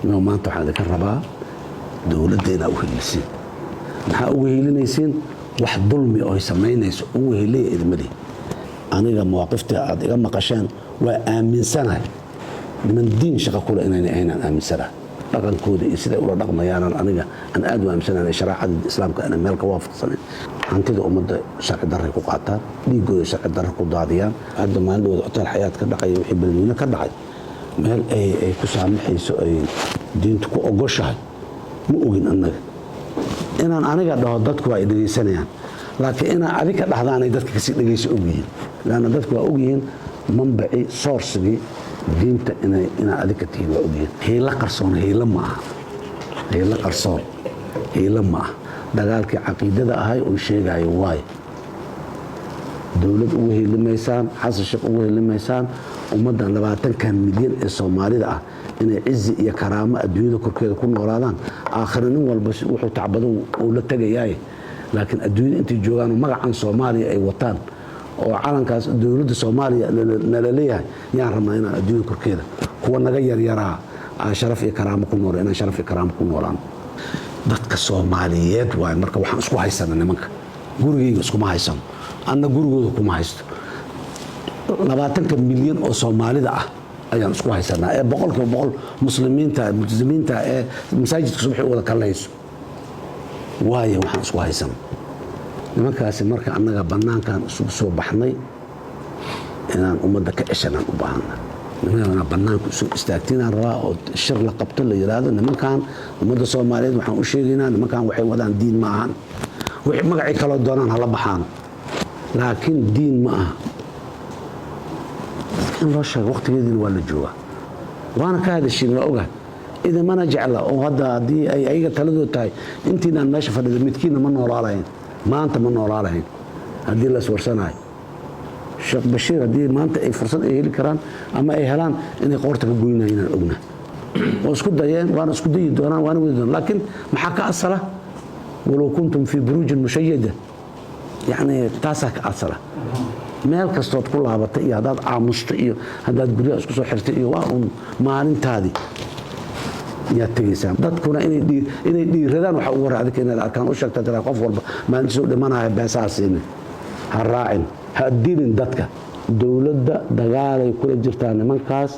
Maanta waxaan idinka rabaa dowladda inaa u helisiin. Maxaa ugu helinaysiin? Wax dulmi oy samaynayso ugu heliya idmadii. Aniga mawaaqifta aad iga maqasheen waa aaminsanahay niman diin shaqo kule inayna ahaynaan aaminsanahay. Dhaqankooda iyo siday ula dhaqmayaanaan aniga aan aad u aaminsanahay, shareecada Islaamka ana meel ka waafaqsanayn. Hantida ummadda sharci darray ku qaataan, dhiiggooda sharci darre ku daadiyaan. Hadda maalin hotel Xayaat ka dhacay, wixii Beledweyne ka dhacay, meel ay ku saamaxayso, ay diintu ku ogoshahay ma ogin. Annaga inaan aniga dhaho dadku waa ay dhegaysanayaan, laakiin inaan adika dhahdaanay dadka kasii dhegaysa ogyihiin, laanna dadku waa ogyihiin manbacii, source-igii diinta inaa adika tihiin waa ogyihiin. Hiilo qarsoon hiilo ma aha, hiilo qarsoon hiilo ma aha. Dagaalkii caqiidada ahay oon sheegayo waayo dowlad ugu helimaysaan, Xasan Sheekh ugu helimaysaan. Ummaddan 20-kan milyan ee Soomaalida ah inay cizi iyo karaamo adduunyada korkeeda ku noolaadaan, aakhira nin walba wuxuu tacbado uu la tegayaaye, laakiin adduunyada intay joogaan magacan Soomaaliya ay wataan oo calankaas dowladda Soomaaliya nala leeyahay, yaan rabnaa inaan adduunyada korkeeda kuwa naga yaryaraa aan sharaf iyo karaamo ku nool, inaan sharaf iyo karaamo ku noolaan dadka Soomaaliyeed waay. Marka waxaan isku haysana nimanka gurigayga iskuma haysano, anna gurigooda kuma haysto. 20-ka milyan oo Soomaalida ah ayaan isku haysanaa ee 100% muslimiinta multasimiinta ee masaajidka subaxi u wada kallayso waayo waxaan isku haysana nimankaasi. Marka annaga bannaankan isugu soo baxnay inaan ummadda ka ceshanaan u baahana. Nimankaan bannaanka isu istaagtinaan rabaa oo shir la qabto, la yidhaahdo nimankan ummadda Soomaaliyeed waxaan u sheegaynaa nimankan waxay wadaan diin ma ahan. Wixii magacii kaloo doonaan hala baxaan, laakiin diin ma aha. Dadka in loo sheego waqtigeediina waa la joogaa, waana ka hadashiin, waa ogahay idimana jecla. Oo hadda haddii ay ayaga taladood tahay, intiinaan meesha fadhida midkiinna ma noolaalahayn maanta, ma noolaalahayn haddii la iswarsanayo. Sheekh Bashiir haddii maanta ay fursad ay heli karaan ama ay helaan inay qoorta ka goynayaan inaan ognahay oo isku dayeen, waana isku dayi doonaan, waana wadi doonaan. Laakiin maxaa ka asala? Walow kuntum fii buruujin mushayada, yacni taasaa ka asala. Meel kastood ku laabatay iyo haddaad aamusto iyo haddaad guryaha isku soo xirtay iyo waa uun maalintaadii yaad tegaysaa. Dadkuna inay dhiiradaan waxaa ugu horey adika inaad arkaan u sheegta, tiraa qof walba maalintiisuu dhimanaya beesaha siinin, ha raacin, ha dilin dadka. Dowladda dagaalay kula jirtaa nimankaas,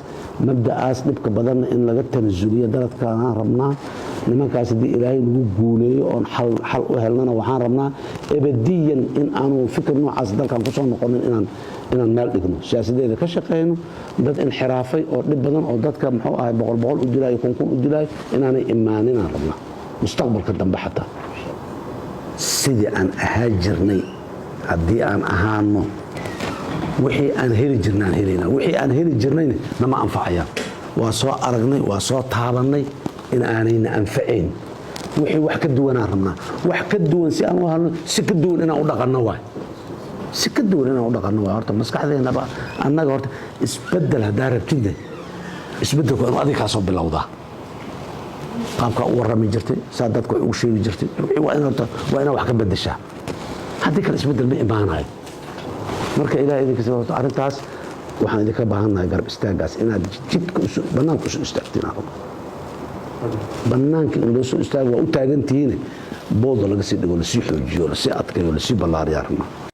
mabda'aas dhibka badanna in laga tanasuliyo daladkaanaan rabnaa. Nimankaas haddii Ilaahay nagu guuleeyo oon xal u helnana, waxaan rabnaa ebadiyan in aanu fikir noocaas dalkan kusoo noqonin, inaan meel dhigno, siyaasadeeda ka shaqeyno. Dad inxiraafay oo dhib badan oo dadka muxuu ahay boqol boqol u dilaayo, kun kun u dilaayo inaanay imaaninaan rabnaa mustaqbalka dambe. Xataa sidii aan ahaa jirnay haddii aan ahaano, wixii aan heli jirna aan helayna, wixii aan heli jirnayna nama anfacayaan. Waa soo aragnay, waa soo taabannay in aanayna anfacayn. Wixii wax ka duwanaan rabnaa. Wax ka duwan si aan u helno, si ka duwan inaan u dhaqanno waay, si ka duwan inaan u dhaqanno waay. Horta maskaxdeennaba annaga horta isbeddel haddaa rabtidne, isbeddelku inuu adiga kaa soo bilowdaa. Qaabkaa u warrami jirtay, saa dadka wax ugu sheegi jirtay, waa in horta waa inaad wax ka beddeshaa. Haddii kale isbeddel ma imaanayo. Marka Ilaah idinka horta arrintaas waxaan idinka baahannahay garab istaagaas, inaad jidka bannaanka usoo istaagtiin aan rabno. Bannaanka in loo soo istaago waa u taagantihiine, booda laga sii dhigo, lasii xoojiyo, lasii adkayo, lasii ballaariyaa rabnaa.